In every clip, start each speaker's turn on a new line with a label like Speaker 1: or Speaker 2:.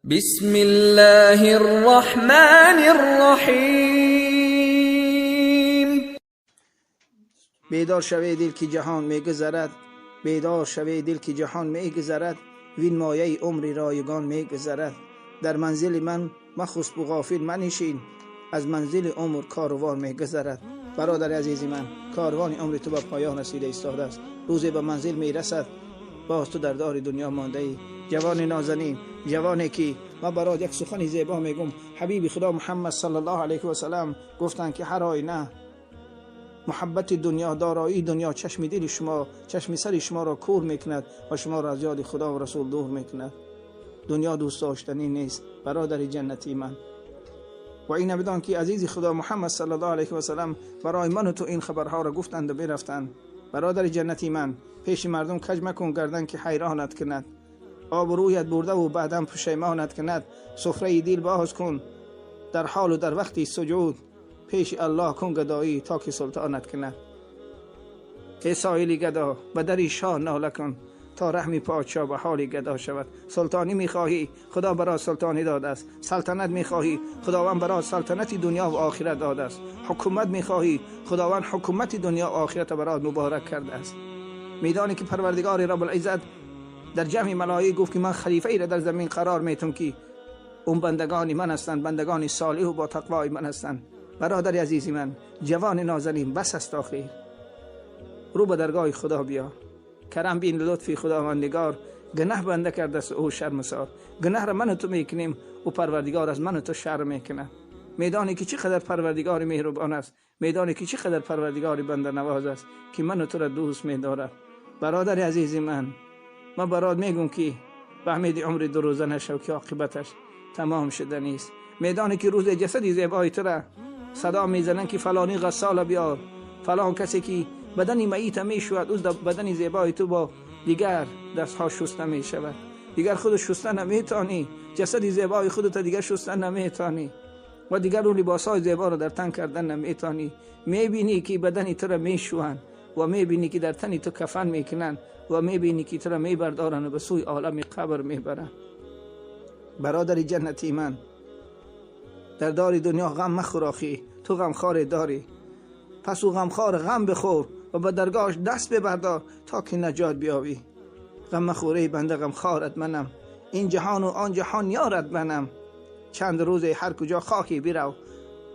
Speaker 1: بسم الله الرحمن الرحیم.
Speaker 2: Бедор шаве, дил, ки ҷаҳон мегузарад. Бедор шаве, дил, ки ҷаҳон мегузарад. Вин мояи умри ройгон мегузарад. Дар манзили ман махусбу ғофил манишин, аз манзили умр корвон мегузарад. Бародари азизи ман, корвони умри ту ба поён расида истодааст. Рӯзе ба манзил мерасад, боз ту дар дори дунё мондаӣ. Ҷавони нозанин, ҷавоне ки ман барот як сухани зебо мегум. Ҳабиби Худо Муҳаммад саллаллоҳу алайҳи васалам гуфтанд, ки ҳар оина муҳаббати дунё, дороии дунё чашми дили шумо, чашми сари шуморо кӯр мекунад ва шуморо аз ёди Худо ва Расул дур мекунад. Дунё дӯст доштанӣ нест, бародари ҷаннатии ман. Ва ина бидон, ки азизи Худо Муҳаммад саллаллоҳу алайҳи васалам барои ману ту ин хабарҳоро гуфтанду бирафтанд. Бародари ҷаннатии ман, пеши мардум каҷ макун гардан, ки ҳайронат кунад, обрӯят бурдаву баъдан пушаймонат кунад. Суфраи дил боз кун дар ҳолу дар вақти суҷуд, пеши Аллоҳ кун гадоӣ, то ки султонат кунад. Э соили гадо, ба дари шоҳ нола кун, то раҳми подшоҳ ба ҳоли гадо шавад. Султонӣ мехоҳӣ, Худо барот султонӣ додааст. Салтанат мехоҳӣ, Худованд барот салтанати дунё ва охират додааст. Ҳукумат мехоҳӣ, Худованд ҳукумати дунё ва охират барот муборак кардааст. Медонӣ, ки Парвардигори Рабулиззат дар ҷамъи малоик гуфт, ки ман халифаеро дар замин қарор метум, ки он бандагони ман ҳастанд, бандагони солиҳу бо тақвои ман ҳастанд. Бародари азизи ман, ҷавони нозанин, бас аст охир. Рӯ ба даргоҳи Худо биё, карам бин лутфи Худовандигор. Гунаҳ банда кардааст, ӯ шармсор. Гунаҳро ману ту мекунем, ӯ Парвардигор аз ману ту шарм мекунад. Медонӣ, ки чӣ қадар Парвардигори меҳрубон аст? Медонӣ, ки чӣ қадар Парвардигори банданавоз аст, ки ману туро дӯст медорад? Бародари азизи ман, ман барот мегӯм, ки ба умеди умри дурӯза нашав, ки оқибаташ тамом шуданист. Медонӣ, ки рӯзе ҷасади зебои тура садо мезананд, ки фалонӣ ғассола биёр, фалон касе ки бадани маита мешӯяд. Ӯ бадани зебои ту бо дигар дастҳо шуста мешавад. Дигар худ шуста наметонӣ. Ҷасади зебои худата дигар шуста наметонӣ ва дигар ӯ либосҳои зеборо дар тан кардан наметонӣ. Мебинӣ, ки бадани тура мешӯянд, ва мебинӣ, ки дар тани ту кафан мекунанд, ва мебинӣ, ки тура мебардоранд ва ба сӯи олами қабр мебаранд. Бародари ҷаннати ман, дар дори дунё ғам махӯр. Охӣ, ту ғамхоре дорӣ, пас ӯ ғамхор ғам бихӯр ва ба даргоҳаш даст бибардор, то ки наҷот биёбӣ. Ғам махӯр, эй банда, ғамхорат манам. Ин ҷаҳону он ҷаҳон ёрат манам. Чанд рӯзе ҳар куҷо хоҳӣ бирав,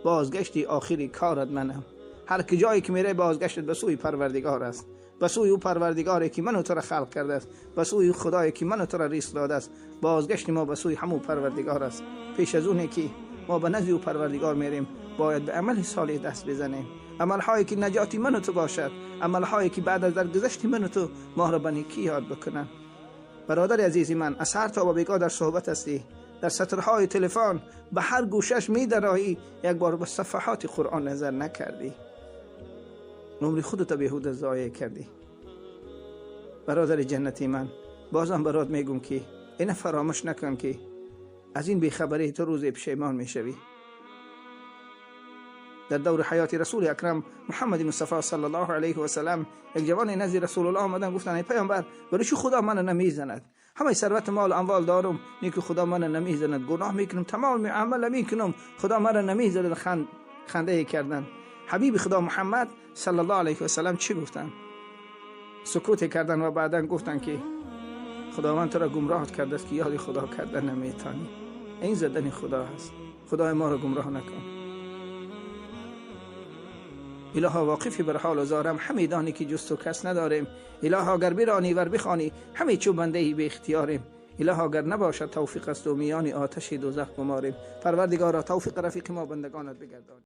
Speaker 2: бозгашти охири корат манам. Ҳар куҷое ки мерай, бозгаштат ба сӯи Парвардигор аст, ба сӯи ӯ Парвардигоре ки ману тура халқ кардааст, ба сӯи Худое ки ману тура ризқ додааст. Бозгашти мо ба сӯи ҳамун Парвардигор аст. Пеш аз оне ки мо ба назди ӯ Парвардигор мерем, бояд ба амали солеҳ даст бизанем, амалҳое ки наҷоти ману ту бошад, амалҳое ки баъд аз даргузашти ману ту моро ба некӣ ёд бикунанд. Бародари азизи ман, аз саҳар то ба бегоҳ дар суҳбат ҳастӣ, дар сатрҳои телефон ба ҳар гӯшаш медароӣ, як бор ба сафҳоти Қуръон назар накардӣ. Умри худато беҳуда зоеъ кардӣ. Бародари ҷаннати ман, бозам барот мегум, ки ина фаромӯш накун, ки аз ин бехабарии ту рӯзе пушаймон мешавӣ. Дар даври ҳаёти Расули Акрам Муҳаммади Мустафо саллаллоҳу алайҳи васалам як ҷавоне назди Расулуллоҳ омадан, гуфтанд: эй паёмбар, барои чӣ Худо мана намезанад? Ҳамаи сарвату молу амвол дорум, неку Худо мана намезанад. Гуноҳ мекунам, тамоми амала мекунам, Худо мара намезанад. Хандае карданд. Ҳабиби Худо Муҳаммад саллаллоҳу алайҳи васалам чӣ гуфтанд? Сукуте карданд ва баъдан гуфтанд, ки Худованд туро гумроҳат кардааст, ки ёди Худо кардан наметонӣ. Ин задани Худо ҳаст. Худои моро гумроҳ накун. Илоҳо, воқифи бар ҳолу зорам, ҳаме донӣ, ки ҷуз ту кас надорем. Илоҳо, гар биронӣ, вар бихонӣ, ҳаме чу бандаи беихтиёрем. Илоҳо, гар набошад тавфиқ аз ту, миёни оташи дӯзах гуморем. Парвардигоро, тавфиқ рафиқи мо бандагонат бигардон.